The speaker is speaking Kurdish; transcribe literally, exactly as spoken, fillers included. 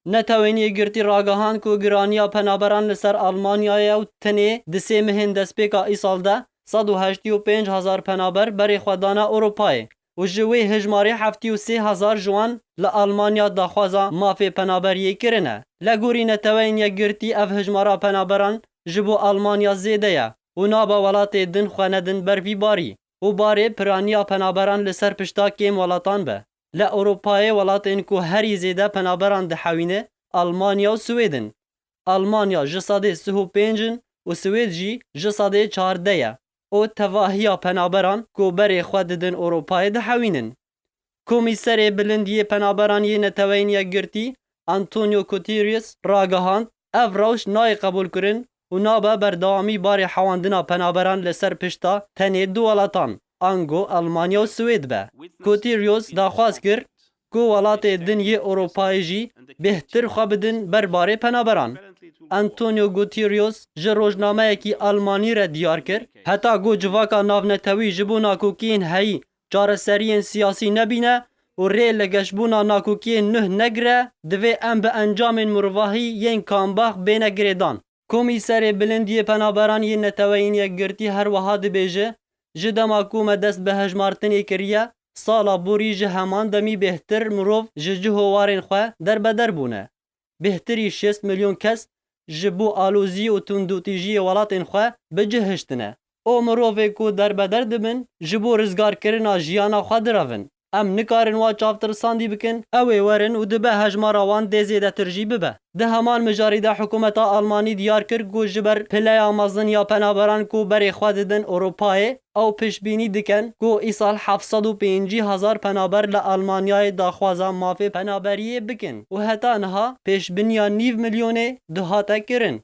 Netewên Yekgirtî ragihand ku giraniya penaberan li ser Almanyayê ew tenê di sê mehên destpêka îsal de sed û heştê û pênc hezar penaber berê xwe dane Ewropayê û ji wê hejmarê heftê û sê hezar ji wan li Almanya daxwaza mafê penaberiyê kirine. Li gorî Neteweyên Yekgirtî ev hejmara penaberan ji bo Almanya zêde ye û nabe welatê din xwe nedin ber vî barî û barê piraniya penaberan li ser pişta kêm welatan be. Li Ewropayê welatên ku herî zêde penaberan dihewîne Almanya û Swêd in. Almanya ji sedê sih û pênc in û Swêd jî ji sedê çardeh ye û tevahiya penaberan ku berê xwe didin Ewropayê dihewînin. Komîserê Bilind yê Penaberan yê Neteweyên Yekgirtî Antonio Guterres ragihand, ev rewş nayê qebûlkirin û nabe berdewamî barê hewandina penaberan li ser pişta tenê du welatan, ango Almanya û Swêd be. Guterres daxwaz kir ku welatê din yê Ewropayê jî bêhtir xwe bidin ber barê penaberan. Antonio Guterres ji rojnameyekî Almanî re diyar kir, heta ku civaka navnetewî ji bo nakokiyên heyî çareseriyên siyasî nebîne û rê li geşbûna nakokiyên nuh negire, divê em bi encamên mirovahî yên Kambach bêne girêdan. Komîserê Bilind yê Penaberan yê Neteweyên Yekgirtî her wiha dibêje, ji dema ku me dest bi hejmartinê kiriye, sala borî ji heman demî bêhtir mirov ji cih û warên xwe derbeder bûne. Bêhtirî şêst milyon kes ji bo alozî û tundûtîjiyê welatên xwe bi cih hiştine. Û mirovê ku derbeder dibin, ji bo rizgarkirina jiyana xwe direvin. Em nikarin wa çavtirsandî bikin, ew ê werin û dibe hejmara wan dê zêdetir jî bibe. Di heman mijarî de hikûmeta Almanî diyar kir ku ji ber pileya mezin ya penaberan ku berê xwe didin Ewropayê, ew piştbînî dikin ku îsal heft sed û pêncî hezar penaber li Almanyayê daxwaza mafê penaberiyê bikin û heta niha pêşbiniya nîv milyonê dihate kirin.